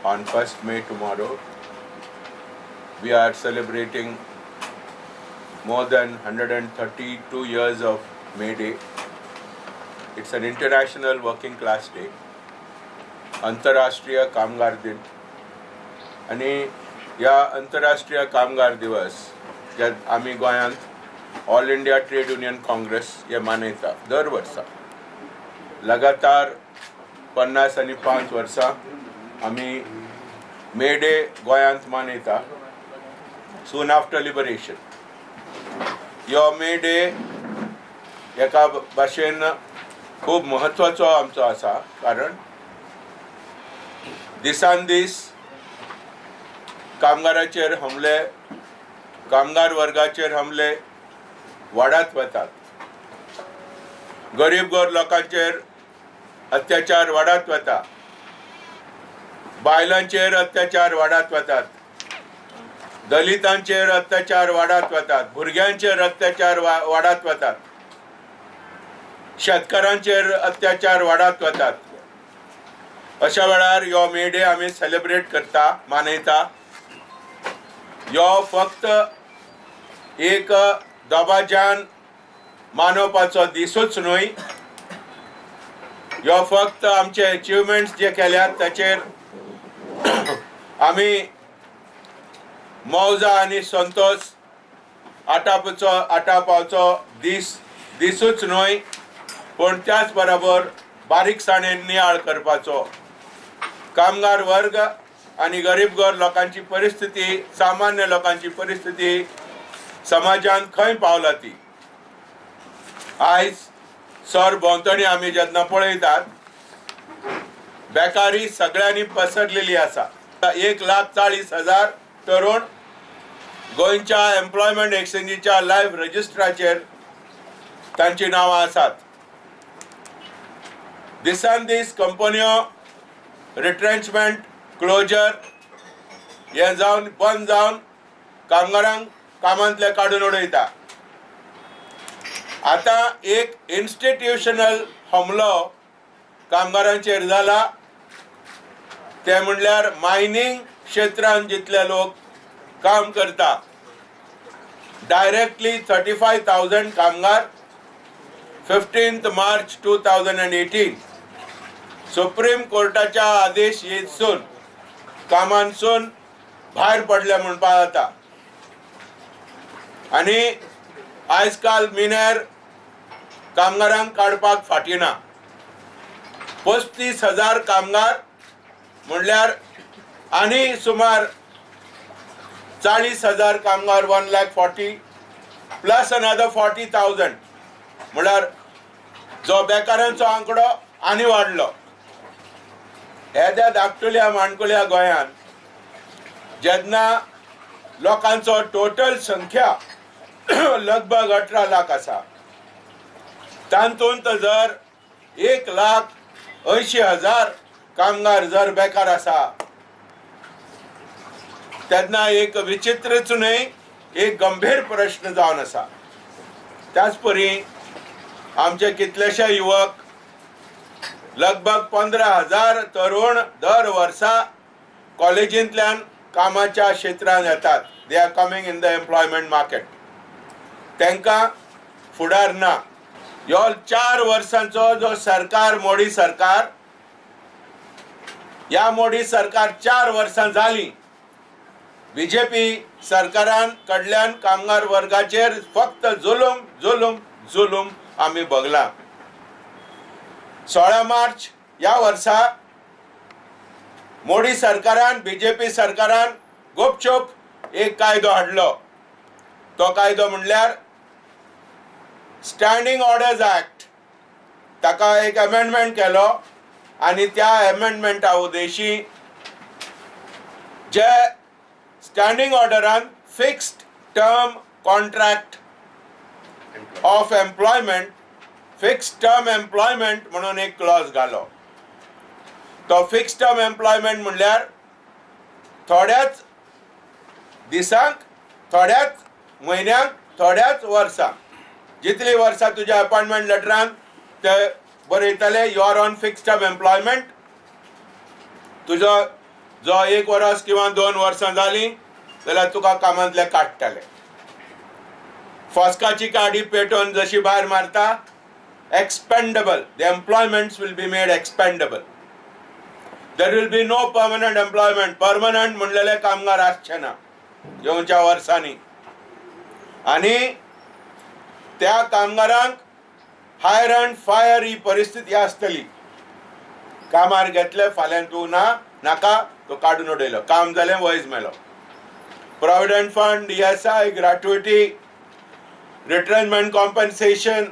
On 1st May tomorrow, we are celebrating more than 132 years of May Day. It's an international working class day, आंतरराष्ट्रीय कामगार दिन. आनी ह्या आंतरराष्ट्रीय कामगार दिवस जे आमी गोंयांत All India Trade Union Congress हे मनयता दर वर्सा. लगातार 55 वर्सां आमी मे डे गोंयांत मनयता. सून आफ्टर लिबरेशन ह्यो मे डे एका भाशेन खूब म्हत्वाचो आमचो आसा, कारण दिसान दीस कामगाराचेर हमले, कामगार वर्गाचेर हमले वाडत वतात, गरीब गोर लोकांचेर अत्याचार वाडत वता, बायलांचेर अत्याचार वाडत वतात, दलितांचेर अत्याचार वाडत वतात, भुरग्यांचेर अत्याचार वाडत वतात, शेतकारांचेर अत्याचार वाडत वतात. अशा वेळार ह्यो मे डे आमी सेलिब्रेट करता, मनयता. ह्यो फक्त एक दबाज्यान मानोवपाचो दिसूच न्हय, ह्यो फक्त आमचे अचिवमेंट्स जे केल्यात ताचेर आमी मौजा आनी संतोष आटापाचो दिसूच न्हय, पूण त्याच बरोबर बारीकसाणेन नियाळ करपाचो, कामगार वर्ग आनी गरीब गोर लोकांची परिस्थिती, सामान्य लोकांची परिस्थिती समाजान खंय पावला ती आयज सर भोंवतणी आमी जेन्ना पळयतात, बेकारी सगळ्यांनी पसरलेली आसा. 1,40,000 तरुण गोंयच्या एम्प्लॉयमेंट एक्सचेंजीच्या लायव्ह रजिस्टराचेर तांची नांवां आसात. दिसान दीस कंपन्यो रिट्रेंचमेंट, क्लोजर हे जावन बंद जावन कामगारांक कामांतले काडून उडयता. आतां एक इन्स्टिट्युशनल हमलो कामगारांचेर जाला, ते म्हणल्यार मायनींग क्षेत्रांत जितले लोक काम करता, डायरेक्टली 35,000 कामगार 15 मार्च 2018 सुप्रीम कोर्टाच्या आदेश येतसून कामांसून भायर पडले म्हणपाक जाता. आनी आयज काल मिनेर कामगारांक काडपाक फाटी ना. 35,000 कामगार म्हणल्यार आनी सुमार 40,000 कामगार, 1,40,000 प्लस अनदर 40,000 म्हणल्यार जो बेकारांचो आंकडो आनी वाडलो. येद्या धाकटुल्या माणकुल्या गोंयांत जेन्ना लोकांचो टोटल संख्या लगभग 18 लाख आसा, तातूंत जर 1,80,000 कामगार जर बेकार आसा, तेन्ना एक विचित्रच न्हय, एक गंभीर प्रश्न जावन आसा. त्याच परी आमचे कितलेशे युवक, लगभग 15,000 तरुण दर वर्सा कॉलेजींतल्यान कामाच्या क्षेत्रांत येतात. They are coming in the employment market. तांकां फुडार ना. ह्यो 4 वर्सांचो जो सरकार, मोदी सरकार, ह्या मोदी सरकार 4 वर्सां जालीं, बीजेपी सरकारान कडल्यान कामगार वर्गाचेर फक्त जुलूम जुलूम जुलूम आमी बगला. 16 मार्च ह्या वर्सा मोदी सरकारान, बीजेपी सरकारान गुपचूप एक कायदो हाडलो. तो कायदो म्हणल्यार स्टँडींग ऑर्डर्स ऍक्ट. ताका एक अमेंडमेंट केलो आनी त्या अमेंडमेंटा उद्देशी जे standing ऑर्डरान fixed term contract of employment, fixed term employment म्हणून एक क्लॉज घालो. तो फिक्स्ड टर्म एम्प्लॉयमेंट म्हणल्यार थोड्याच दिसांक, थोड्याच म्हयन्यांक, थोड्याच वर्सांक, जितली वर्सां तुज्या अपॉयंटमेंट लेटरान ते बरयतले you are on fixed term employment, तुजो जो 1 वर्स किंवा 2 वर्सां जालीं जाल्यार तुका कामांतले काडटले. फस्काची काडी पेटोवन जशी भायर मारता, expendable, the employments will be made expendable. There will be no permanent employment. Permanent म्हणलेले कामगार आसचे ना येवच्या वर्सांनी, आनी त्या कामगारांक हायर अँड फायर ही परिस्थिती आसतली. कामार घेतले, फाल्यां तूं ना नाका, तो काडून उडयलो, काम जालें, वयज मेलो. Provident fund, ESI, gratuity, retrenchment compensation,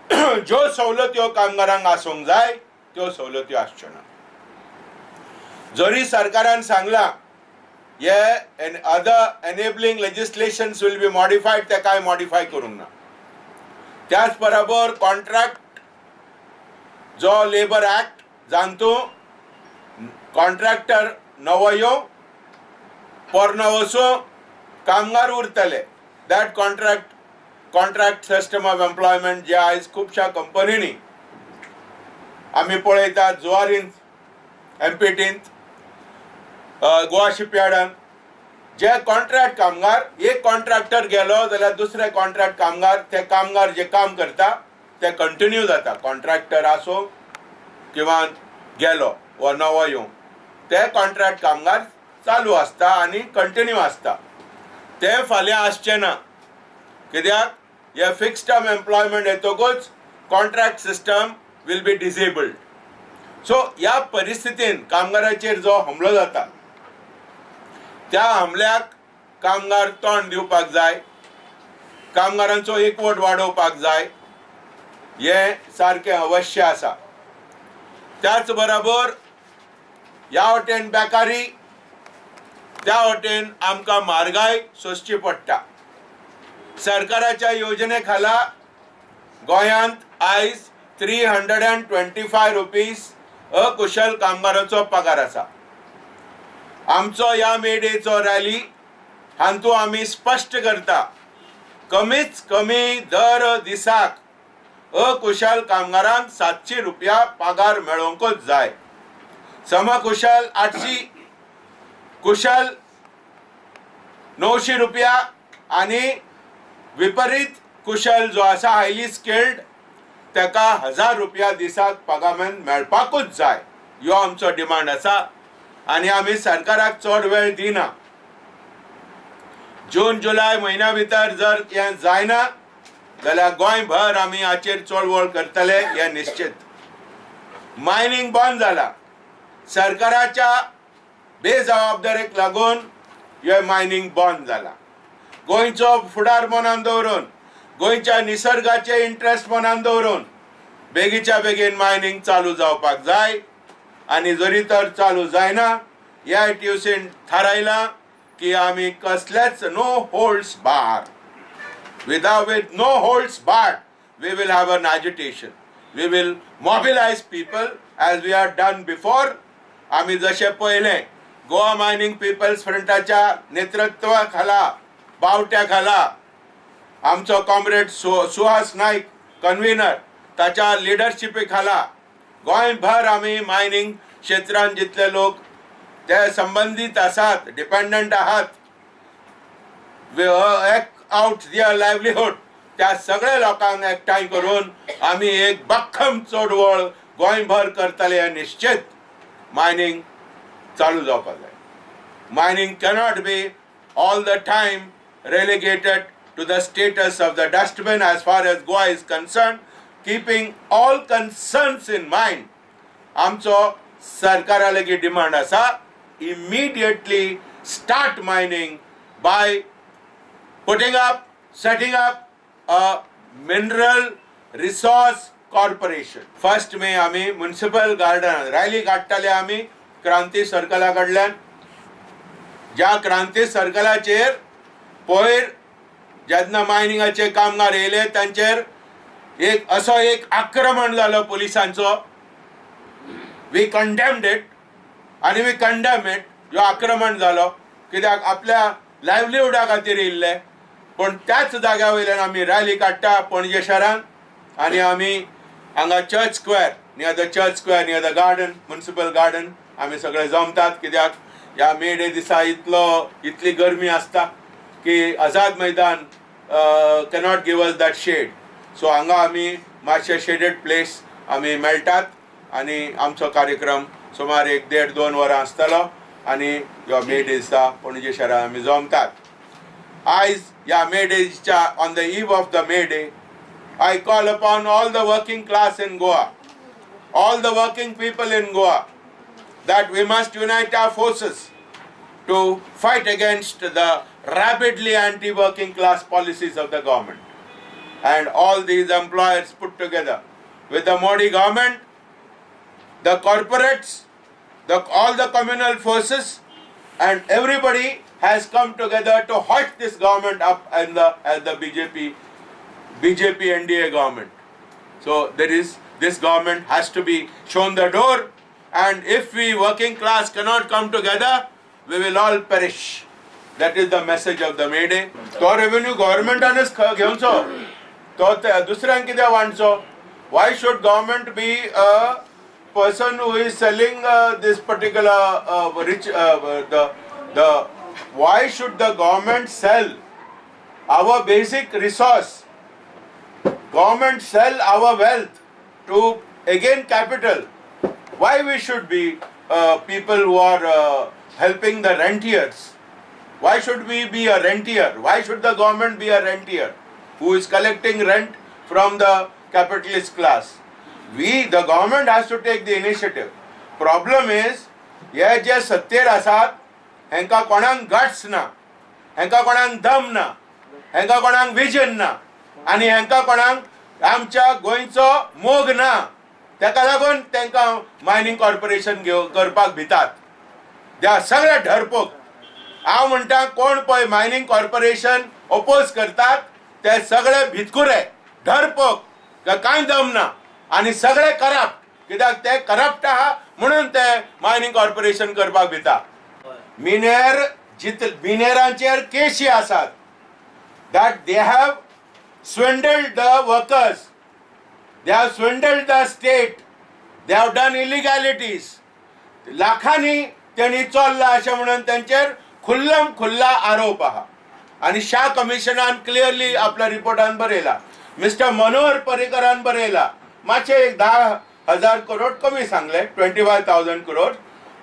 ज्यो सवलत्यो कामगारांक आसूंक जाय त्यो सवलत्यो आसच्यो ना. जरी सरकारान सांगलां हे other enabling legislations will be modified, ते कांय मॉडिफाय करूंक ना. त्याच बरोबर कॉन्ट्रॅक्ट जो लेबर ॲक्ट जांतू कॉन्ट्रॅक्टर नवो येवं पोरणो वचूं कामगार उरतले, that contract system of employment जे आयज खुबश्या कंपनींनी आमी पळयतात, जुवारींत, एमपीटींत, गोवा शिपयार्डान जे कॉन्ट्रॅक्ट कामगार, एक कॉन्ट्रॅक्टर गेलो जाल्यार दुसरे कॉन्ट्रॅक्ट कामगार, ते कामगार जे काम करता ते कंटिन्यू जाता. कॉन्ट्रॅक्टर आसूं किंवा गेलो वा नवो येवं, ते कॉन्ट्रॅक्ट कामगार चालू आसता आनी कंटिन्यू आसता. ते फाल्यां आसचे ना, कित्याक हे फिक्स्ड टर्म एम्प्लॉयमेंट येतकूच contract system will be disabled. So ह्या परिस्थितीन कामगाराचेर जो हमलो जाता त्या हमल्याक कामगार तोंड दिवपाक जाय, कामगारांचो एकवट वाडोवपाक जाय, हें सारकें अवश्य आसा. त्याच बरोबर ह्या वटेन बेकारी, त्या वटेन आमकां म्हारगाय सोंसची पडटा. सरकाराच्या योजने खाला गोंयांत आयज 325 रुपीज अकुशल कामगाराचो पगार आसा. आमचो ह्या मे डेचो रॅली हातूंत आमी स्पश्ट करता, कमीच कमी दर दिसाक अकुशल कामगारांक 700 रुपया पगार मेळोवंकूच जाय. समकुशल 800, कुशल 900 रुपया आनी विपरीत कुशल जो आसा हायली स्किल्ड ताका 1000 रुपया दिसाक पगार मेळपाकूच जाय. ह्यो आमचो डिमांड आसा आनी आमी सरकाराक चड वेळ दिना. जून जुलय म्हयन्या भितर जर हें जायना जाल्यार गोंयभर आमी हाचेर चळवळ करतले हें निश्चित. मायनींग बंद जाला, सरकाराच्या बेजबाबदारेक लागून हें मायनींग बंद जाला. गोंयचो फुडार मनान दवरून, गोंयच्या निसर्गाचे इंट्रस्ट मनान दवरून बेगीच्या बेगीन मायनींग चालू जावपाक जाय. आनी जरी तर चालू जायना, AITUCन थारायलां की आमी कसलेच no holds bar, with no holds bar we will have an agitation, we will mobilise people as we are done before. आमी जशें पळयलें गोवा मायनींग पिपल्स फ्रंटाच्या नेतृत्वा खाला, बावट्या खाला, आमचो कॉम्रेड सुहास नाईक कन्व्हिनर, ताच्या लिडरशिपे खाला गोंयभर आमी मायनींग क्षेत्रांत जितले लोक ते संबंदीत आसात, डिपेंडंट आहात, एक्ट आउट their livelihood, त्या सगळ्या लोकांक एकठांय करून आमी एक भक्कम चळवळ गोंयभर करतले हें निश्चित. मायनींग चालू जावपाक जाय. Mining cannot be all the time relegated to the status of the dustbin as far as Goa is concerned, keeping all concerns in mind. आमचो सरकारा लागीं डिमांड आसा, immediately start mining by putting up, setting up a mineral resource corporation. 1 May आमी municipal garden rally काडटाले आमी क्रांती सर्कला कडल्यान, ज्या क्रांती सर्कलाचेर पयर जेन्ना मायनिंगाचे कामगार येयले तांचेर एक असो एक आक्रमण जालो पुलिसांचो. We condemned it आनी we condemn it. ह्यो आक्रमण जालो कित्याक आपल्या लायवलीहुडा खातीर येयल्ले. पूण त्याच जाग्या वयल्यान आमी रॅली काडटा पणजे शहरान आनी आमी हांगा church square, near the church square, near the garden, municipal garden आमी सगळे जमतात, कित्याक ह्या मे डे दिसा इतलो इतली गरमी आसता की Azad Maidan cannot give us that shade. So हांगा आमी मातशे शेडेड प्लेस आमी मेळटात आनी आमचो कार्यक्रम सुमार एक देड दोन वरां आसतलो आनी ह्या मे डे दिसा पणजे शहरांत आमी जमतात. आयज ह्या मे डेच्या, on the eve of the May Day, I call upon all the working class in Goa, all the working people in Goa, that we must unite our forces to fight against the rabidly anti-working class policies of the government. And all these employers put together with the Modi government, the corporates, all the communal forces, and everybody has come together to hoist this government up as the BJP NDA government. So this government has to be shown the door, and if we working class cannot come together, we will all perish. That is the message of the May Day. तो revenue गव्हर्मेंटानच घेवचो, तो दुसऱ्यांक कित्याक वांटचो? Why should government be a person who is selling this particular rich the why should the government sell our basic resource? Government sell our wealth to again capital. Why we should be people who are helping the rentiers? Why should we be a rentier? Why should the government be a rentier who is collecting rent from the capitalist class? We, the government, has to take the initiative. Problem is, हे जे सत्तेर आसात हेंका कोणाक guts ना, हेंका कोणाक दम ना, हेंका कोणाक vision ना, आनी हेंका कोणाक आमच्या गोंयचो मोग ना. तेका लागून तेंकां मायनींग कॉर्पोरेशन घेव करपाक भितात. त्या सगळे ढरपोक. हांव म्हणटा कोण पळय मायनींग कॉर्पोरेशन ओपोज करतात ते सगळे भितकुरे, ढरपोक, कांय दम ना आनी सगळे करप्ट. कित्याक ते करप्ट आहा म्हणून ते मायनींग कॉर्पोरेशन करपाक भिता. मिनेर जित मिनेरांचेर केशी आसात that they have swindled the workers, they have swindled the state, they have done illegalities. लाखांनी तेणी चोरला अशें म्हणून तेंचेर खुल्लम खुल्ला आरोप आहा. आनी शाह कमिशनान क्लियरली आपल्या रिपोर्टान बरयला, मिस्टर मनोहर पर्रीकरान बरयला, मातशें एक 10,000 करोड कमी सांगले, 25,000 करोड,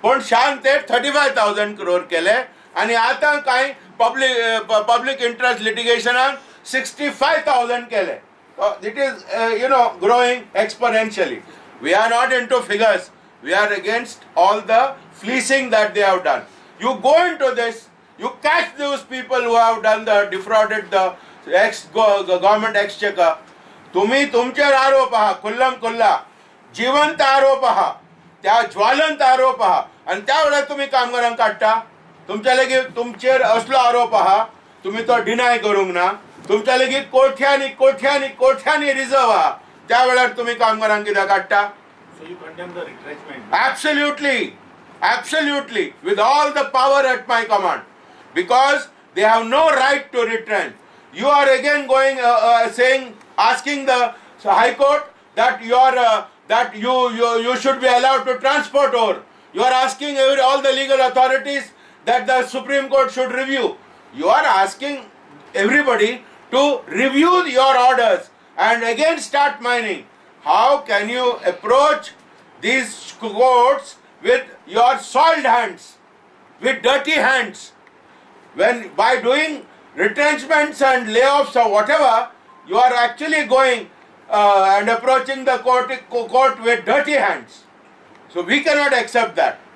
पूण शान ते 35,000 करोड केले. आनी आतां कांय पब्लीक इंट्रस्ट लिटिगेशनान 65,000 केले. It is growing exponentially. We are not into figures. We are against all the fleecing that they have done. You go into this, you catch those people who have done the defrauded the ex government exchequer. तुम्ही तुमचेर आरोप आहा, खुल्लम खुल्ला जिवंत आरोप आहा, त्या ज्वालंत आरोप आहा, आनी त्या वेळार तुमी कामगारांक काडटा. तुमच्या लेगीत तुमचेर असलो आरोप आहा, तुमी तो डिनाय करूंक ना. तुमच्या लेगीत कोठ्यांनी कोठ्यांनी कोठ्यांनी रिजर्व आहा, त्या वेळार तुमी कामगारांक कित्याक काडटा? So you condemn the retrenchment? Absolutely, absolutely, with all the power at my command, because they have no right to retrench. You are again going saying, asking the High Court that you are that you should be allowed to transport ore. You are asking all the legal authorities that the Supreme Court should review. You are asking everybody to review your orders and again start mining. How can you approach these courts with your soiled hands, with dirty hands, when by doing retrenchments and layoffs or whatever, you are actually going and approaching the court with dirty hands? So we cannot accept that.